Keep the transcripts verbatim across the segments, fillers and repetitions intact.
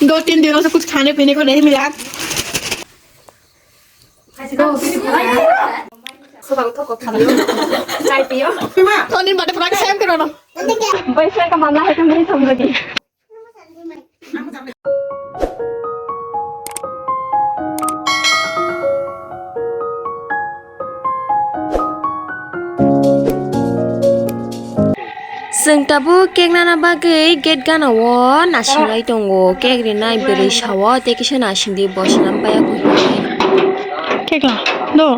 दो तीन दिनों से कुछ खाने पीने को नहीं मिला। चाय पियो। तीन दिन बाद पूरा सेम करो ना। Boyfriend का मामला है तो नहीं समझोगी। Chwng tabuk cake nana bagwi gate gana o nasinglai tongo. Cake rinai bwrwi sao tei kisa nasingdi bo swnam baya koi. Cake la do,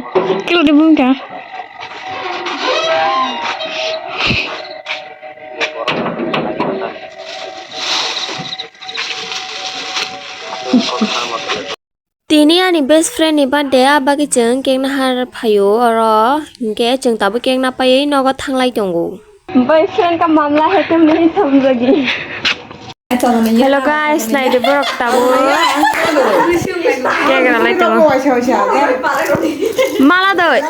cake la de bumka. Tini ani best friend ni birthday, a bagwi chwng cake nahar phaio oro, hinkhe chwng tabuk cake napaiwi nogo thanglai tongo. Boyfriend ka mamla hai tum nahi samjhogi. Hello guys, naidi borok tabuk cake ralai tongo. Mala doi.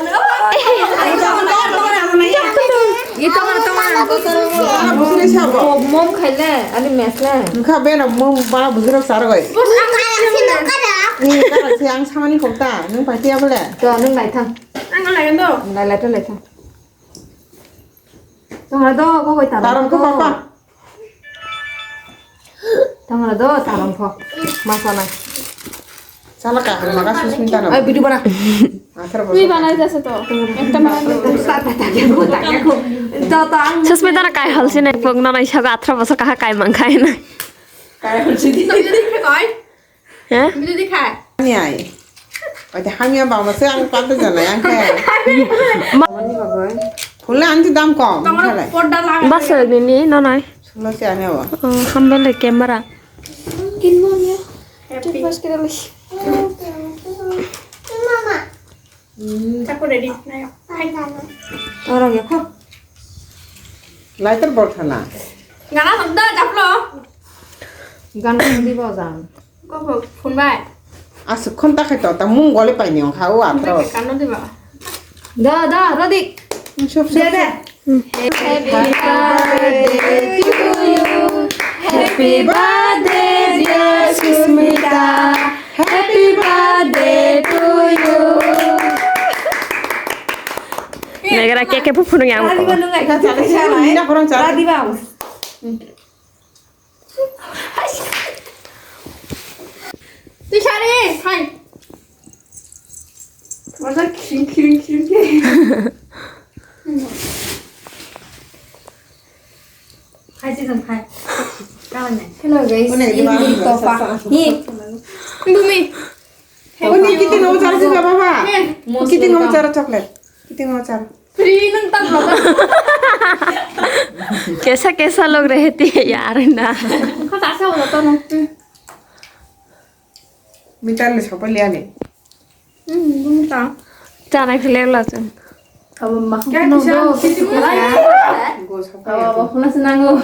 Mom khaile ani mesle. Wngkha beno mom ba bujurok sargoi. Ni karak se ang samani kokta, nung paitia bole. To nung lai thang. Ang lai do. Lai lai to lai thang. Tongra do, bo bai tara. Tarom ko papa. Tongra do, tarom ko. Masala. Chala ka, maga Susmita na. Ai, bidu bana. Atharo bosor. Tui banai jase to. Ekta banai. Susmita na kai halsi nai pok na nai saga atharo bosor kaha kai mangkai na. Kai halsi di. Tui di kai. He? Bili di khai. Ani ai. Oite hamya ba mase ang pata jana yang khai. Phule anti dam kom. Tomar khalai. Porda laga. Bas nini nonai. Sulo se ani awa. Oh, hambele camera. Kinmo ya. Happy. Breakfast kira lis. Mama. Hmm. Chapo ready. Nayo. Hai. Orang ya kok. Lighter bol thana. Gana sunda chaplo. Gana sunda bo jang. Kok phone bai. Asuk khon ta khai to ta mung gole pai ni ong kha o atro. Kano diba. Da da Radik. Sop sop. Da da. Happy birthday to you. Happy birthday, dear Susmita. Happy birthday to you. Negara keke pu phunung yang. Radiba nung ai ka chale chale. Ina korang chale. Radiba. Tui sari, hai. Wajak khiring khiring khiring khiring. Hai, sijam hai. Kawan nai. Hello guys. Ini tofa. Ini. Bumi. Ini kita mau cari juga, Papa. Kita mau cari coklat. Kita mau cari. Free nang tak apa. Kaisa kaisa log rahe thi yaar na. Kata asa wala to nang. Mitar le sapa liya ne. Hmm, bumta. Chana khile la chun. Abo ma. Kya kisha? Go sapa. Abo ba khuna senango.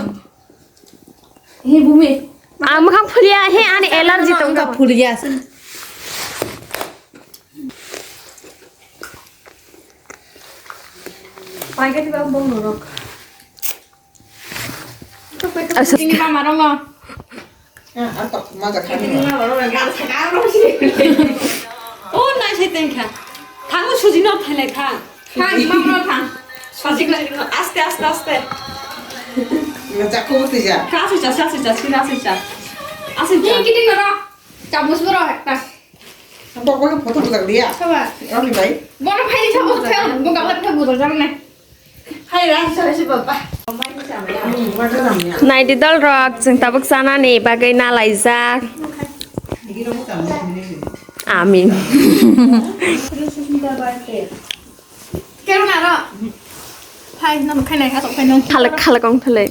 He bumi. Ang mokhang phulia he ani allergy tong ka phulia. Paikati ba bong norok. Asa. Ini mama rongo. Ah, apa maja kami. Ini mama rongo gan sakang rongo sih. Oh, nai sih tengka. Thangu suji no thailai tha. Thang, imam no thang. Sajik lagi no. Aste, aste, aste. Nga jakku mesti ja. Ka asu ja, asu ja, sini asu ja. Asu ja. Ini kita nora. Chamus boro ekta. Bo ko photo bujak dia. Saba. Roni bai. Bono phai di chamus phai. Bo gabla phai bujak jang ne. Hai ra, sare si baba. Naidi dol rok, chwng tabuk chanani bagwi nalaijak. Amin. Kero naro. Phai, nang khainai kha, tong khainai. Khalak, khalak ong thalai.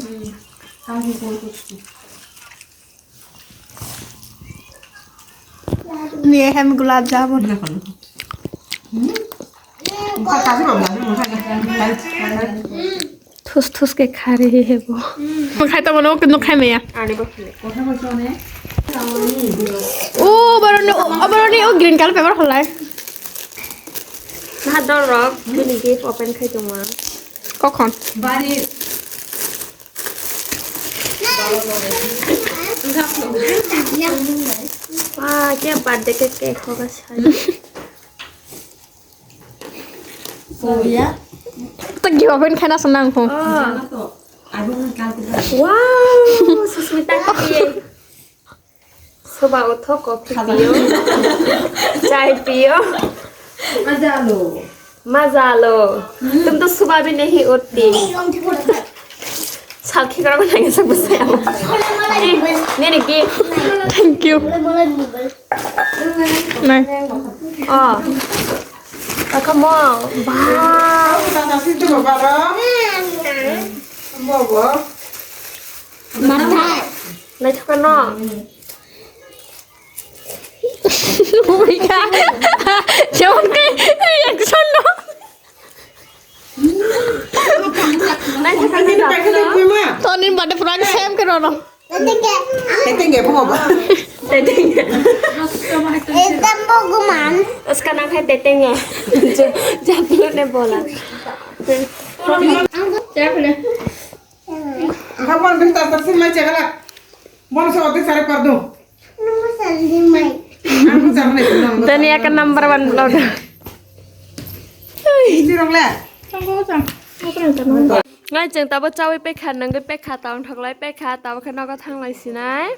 Ni hem gulab jamun. Thus thus ke kha rahe hai wo. Khai to mano, kintu khai maya. O boroni, o boroni, o green color paper holai. Nah, dol rok, bini gift open khai tongma. Kokhon? Bari. Ah, khe birthday cake, cake hoga sai. Tagi wa pun khana sanang ho. Oh. Wow, Susmita ki. Soba utho coffee piyo. Chai piyo. Maza lo. Maza lo. Tum to suba bhi nahi utti. Salki karo ko nangi sa busai amo. Nini ki. Thank you. Nai. Oh. Ako mo. Ba. Mata. Naithok no. Ubika. Jawab kai reaction no. Naithok no. Toni bade pura sem ke rono. Tetenge bungo ba. Tetenge. Ekdam boguman. Uska naam hai tetenge. Jablo ne bola. Angkha bon bin tas tas mai chegala. Bon so ote sare pardo. Namo saldi mai. Angkha jarne. Dani akan number one vlogger. Hindi rong le. Ngai chwng tabo chawi pekha nangwi pekha taung thoklai pekha tabo khe nogo thanglai sinai.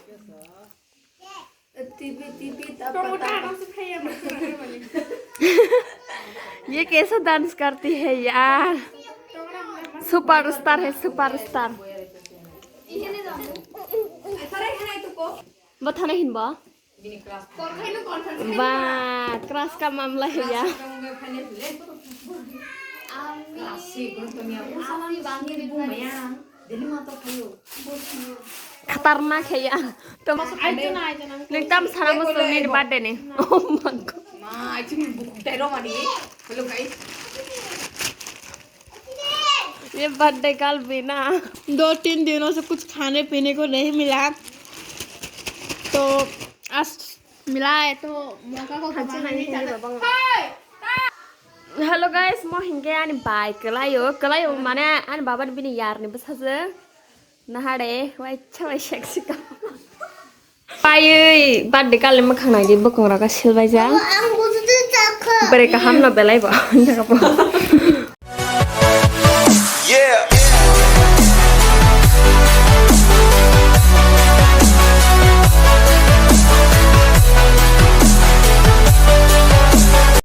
ये कैसा डांस करती है यार। सुपरस्टार है, सुपरस्टार। बथाना हिनबा। Ba, crush ka mamla hai ya. Khatarnak hai ya. Tum, nung tam sana musu ni birthday ni. Oh my God. ये birthday girl भी ना, दो तीन दिनों से कुछ खाने पीने को नहीं मिला, तो आज मिला है, तो मौका को गंवाना नहीं चाहता। Hello guys, mo hinke ani bai kelayo, kelayo mane ani baba ni bini yar ni bwsajwk. Nahare, wai chawai sexy ka. Paiwi birthday girl ni mwkhang nai di, bwkang rok silbai ja. Ang buji de chakha. Bere kaham no belai bo.